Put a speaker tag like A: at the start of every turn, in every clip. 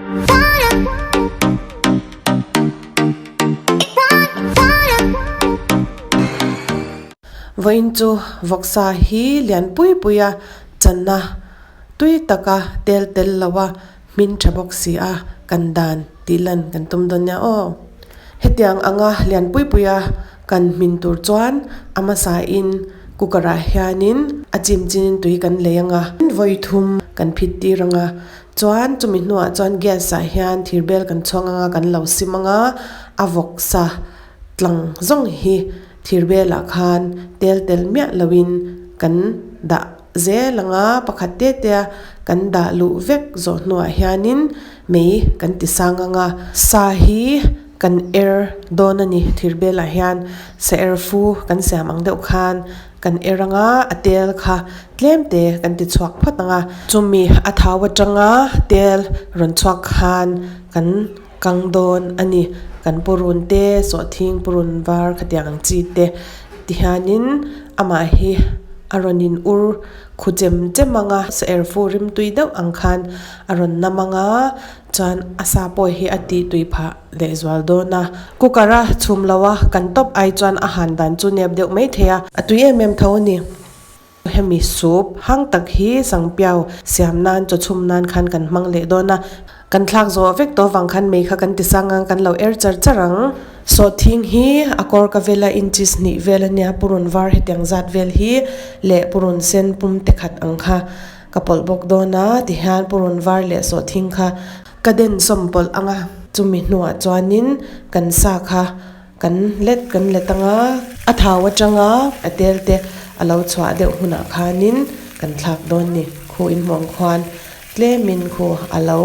A: Vawiin chu vawksa hi lian pui pui a channa tui taka tel tel lo a hmin tha bawk si a kan dan tih lan kan tum dawn nia aw. Hetiang anga lian pui pui a kan hmin tur chuan a hmasa in cooker ah hianin a chim chin in tui kan lei anga vawi thum kan phit tir anga chuan chumi hnuah chuan gas ah hian thir bel kan chhuang anga kan lo sim anga a vawksa tlang zawng hi thir belah khan tel tel miah loin kan dah zel ang a pakhat te te a kan dah luh vek zawh hnuah hianin mei kan ti sang ang a sa hi kan er dawn a ni thir belah hian sa er fu kan siam ang deuh khan kan er ang a a tel kha tlem te kan ti chhuak phawt ang a chumi a thau atanga tel rawn chhuak khan kan. Kang dawn a ni. Kan purun te, sawhthing purun var khatiang ang chi te ti hianin amah hi a rawn in ur khu chem chem ang a, sa er fu rim tui deuh ang khan a rawn nam ang a, chuan a sa pawh hi a tih tui phah leh zual dawn a. Cooker a chhum lo a, kan tawp ai chuan a han dan chu nep deuh mai thei a, a tui em em tho a ni. Hemi soup hang tak hi sangpiau siam nan chaw chhum nan khan kan hmang leh dawn a, kan thlak zawh vek tawh vang khan mei kha kan ti sang ang kan lo er char char ang. Sawhthing hi a kawr ka vela inches hnih vel a nia purun var hetiang zat vel hi leh purun sen pum te khat ang kha ka pawlh bawk dawn a tihian purun var leh sawhthing kha ka den sawm pawlh ang a chumi hnuah chuanin kan sa kha Kan let kan let anga a thau atanga a tel te a lo chhuah deuh hunah khanin kan thlak dawn ni. Khu inhmuang khuan tlemin khu a lo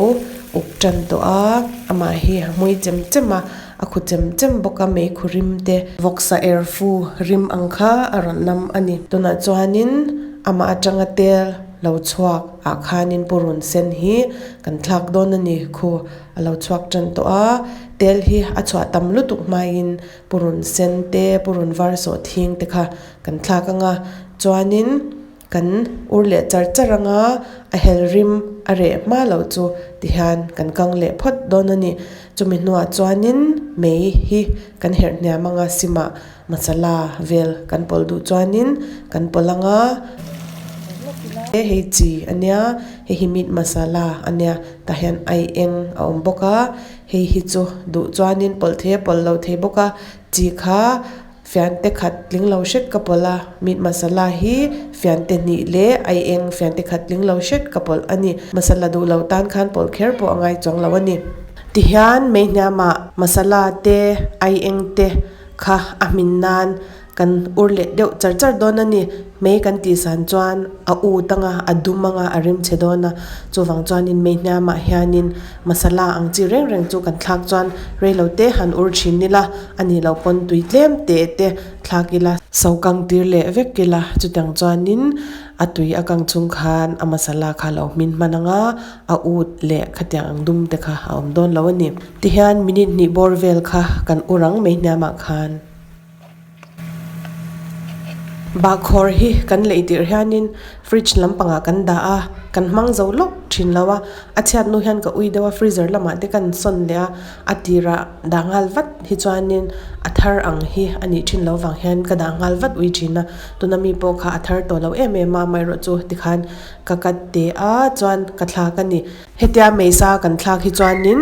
A: uk tan tawh a, amah hi a hmui chem chem a, a khu chem chem bawk a meikhu rim te vawksa er fu rim ang kha a rawn nam a ni. Tunah chuanin amah atanga tel lo chhuak ah khanin purun sen hi kan thlak dawn a ni. Khu a lo chhuak tan tawh a, tel hi a chhuah tam lutuk hmaiin purun sen te purun var sawh thing te kha kan thlak ang a chuanin kan ur leh char char ang a a hel rim a reh hma loh chu tihian kan kang leh phawt dawn a ni chumi hnuah chuanin mei hi kan herh hniam ang a simah masala vel kan pawlh duh chuanin kan pawlh ang a hei chi a nia hei hi meat masala a nia. Tah hian ai eng a awm bawk a hei hi chu duh chuanin pawlh thei a pawlh lo thei bawk a chi kha fiante khat tling lo hret ka pawlh a meat masala hi fiante hnih leh ai eng fiante khat tling lo hret ka pawlh a ni masala duh lo tan khan pawlh kher pawh a ngai chuang lo a ni tihian mei hniamah masala te ai eng te kha a hmin nan. Kan ur leh deuh char char dawn a ni. Mei kan tih san chuan a ut anga, a dum anga, a rim chhe dawn a. Chuvang chuanin mei hniamah hianin masala ang chi reng reng chu kan thlak chuan reilo te han ur thin ila, a nih loh pawn tui tlem te te thlak ila. So kang tir leh vek ila, chutiang chuanin a tui a kang chung khan a masala kha lo hmin hman anga, a ut leh khatiang ang dum te kha a awm dawn lo a ni. Tihian minute hnih bawr vel kha kan ur ang mei hniamah khan. Bahkhawr hi kan lei tirh hianin fridge lampangah kan dah a, kan hmang zo lawk thin lo a, a chhiat hnu hian ka ui deuh a freezer lamah te kan sawn leh a, a tirah dah nghal vat hi chuanin a thar ang hi a nih thin loh vang hian ka dah nghal vat ui thin a, tuna mi pawh kha a thar tawh lo em em a, amaherawh chu tikhan ka cut teh a chuan ka thlak a ni. Hetia meisa kan thlak hi chuanin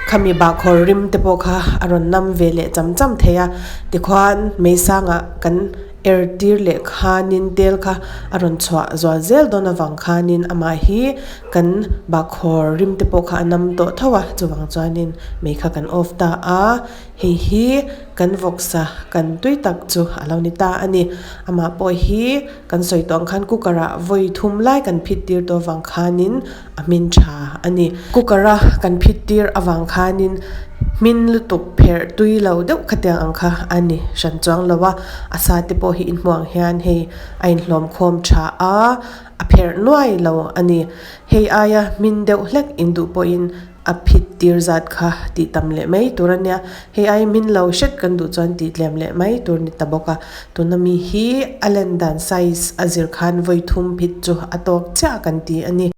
A: khami bahkhawr rim te pawh kha a rawn nam ve leh cham cham thei a, tikhuan meisangah kan er tir leh khanin tel kha a rawn chhuah zual zel dawn avang khanin amah hi kan bahkhawr rim te pawh kha a nam tawh tho a, chuvang chuanin mei kha kan off ta a. Hei hi kan vawksa kan tui tak chu a lo ni ta a ni. Amah pawh hi kan sawi tawh ang khan cooker ah vawi thum lai kan phit tir tawh avang khanin a hmin tha a ni. Cooker a kan phit tir avang khanin hmin lutuk pherh tui lo deuh khatiang ang kha a ni hran chuang lo a, a sa te pawh hi inhmuh ang hian hei a inhlawm khawm tha a, a pherh nuai lo a ni. Hei aia hmin deuh hlek induh pawhin A phit tir zat kha tih tam leh mai tur a nia. Hei ai min lo hret kan duh chuan tih tlem leh mai tur ni ta bawk a. Tuna mi hi a len dan size a zir khan vawi thum phit chu a tawk chiah kan ti a ni.